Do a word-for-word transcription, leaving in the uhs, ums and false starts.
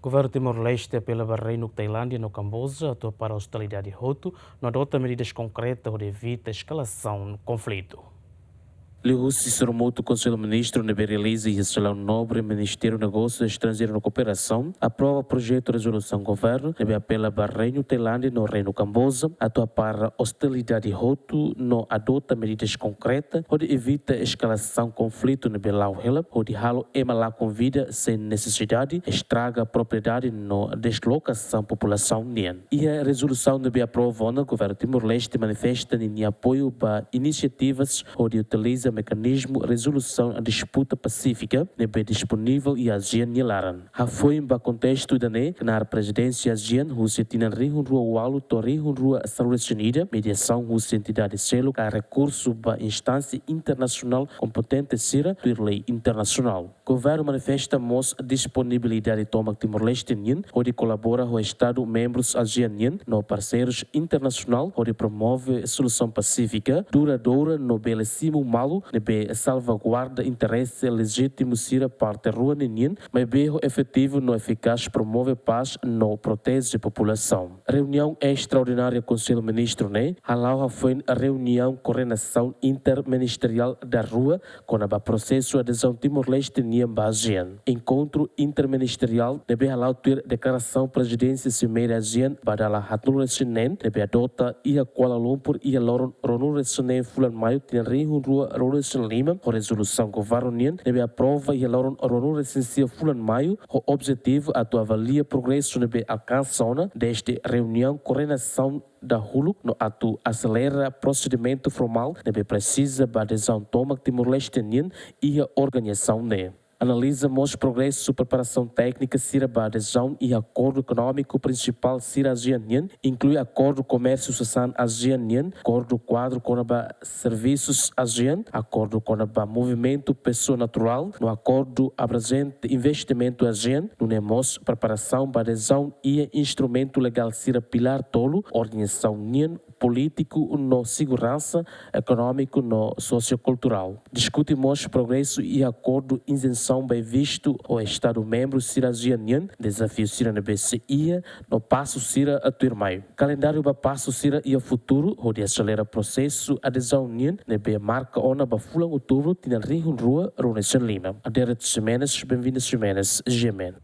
Governu Timor-Leste apela ba Reinu Tailándia no Kamboja atu hapara ostilidade hotu no adota medidas konkretas hodi evita eskalasaun konflitu. Liuhusi sorumutu Konsellu Ministru ne'ebé realiza iha Salaun Nobre, Ministériu Negósiu Estranjeiru no Kooperasaun aprova projetu rezolusaun governu ne'ebé apela ba Reinu Tailándia no Reinu Kamboja atu hapara ostilidade hotu no adota medidas konkretas hodi evita eskalasaun konflitu ne'ebé la'o hela hodi halo ema lakon vida sein nesesidade, estraga propriedade no deslokasaun populasaun nian. Iha rezolusaun ne'ebé aprova ona, Governu Timor-Leste manifesta ninia apoiu ba inisiativas hodi utiliza mekanizmu rezolusaun disputa pasífika ne'ebé disponivel iha ASEAN nia laran. Hafoin ba kontestu ida-ne'e, knaar Prezidénsia ASEAN husi tinan rihun rua ualu to'o rihun rua sanulu-resin-ida, mediasaun husi entidade seluk ka rekursu ba instánsia internasionál kompetente sira tuir lei internasionál. Governu manifesta mós disponibilidade tomak Timor-Leste nian hodi kolabora ho Estadu membrus ASEAN nian no parseirus internasionál hodi promove solusaun pasífika, duradoura no bele simu malu ne'ebé salvaguarda interese lejítimu sira parte rua ninian, maibé ho efetivu no efikás promove pás no proteje populasaun. Reuniaun estraordinária Konsellu Ministru ne'e hala'o hafoin reuniaun koordenasaun interministeriál daruak kona-ba prosesu adezaun Timor-Leste nian ba ASEAN. Enkontru interministeriál ne'ebé hala'o tuir deklarasaun Prezidénsia Simeira ASEAN ba dala haatnulu-resin-neen ne'ebé adota iha Kuala Lumpur iha loron ruanulu-resin-neen fulan Maiu tinan rihun rua ruanulu-resin-lima, ho rezolusaun governu nian ne'ebé aprova iha loron ruanulu-resin-sia fulan Maiu, ho objetivu atu avalia progresu ne'ebé alkansa ona dezde reuniaun koordenasaun dahuluk no atu aselera prosedimentu formál ne'ebé presiza ba adezaun tomak Timor-Leste nian iha organizasaun ne'e. Analiza mós progresu preparasaun téknika sira ba adezaun iha akordu ekonómiku prinsipál sira ASEAN nian, inklui akordu komérsiu sasán ASEAN nian, akordu kuadru kona-ba servisus ASEAN, akordu kona-ba movimentu pesoa naturál, no akordu abranjente investimentu ASEAN, nune'e mós preparasaun ba adezaun iha instrumentu legál sira pilár tolu, organizasaun nian, polítiku no seguransa, ekonómiku no sosiokulturál. Diskute mós progresu iha akordu izensaun ba vistu ho Estadu membru sira ASEAN nian, dezafiu sira ne'ebé sei iha no pasu sira tuirmai. Kalendáriu ba pasu sira iha futuru hodi aselera prosesu adezaun nian ne'ebé marka ona ba fulan Outubru tinan rihun rua ruanulu-resin-lima. Adérito Ximenes, Benvinda Ximenes, GMN.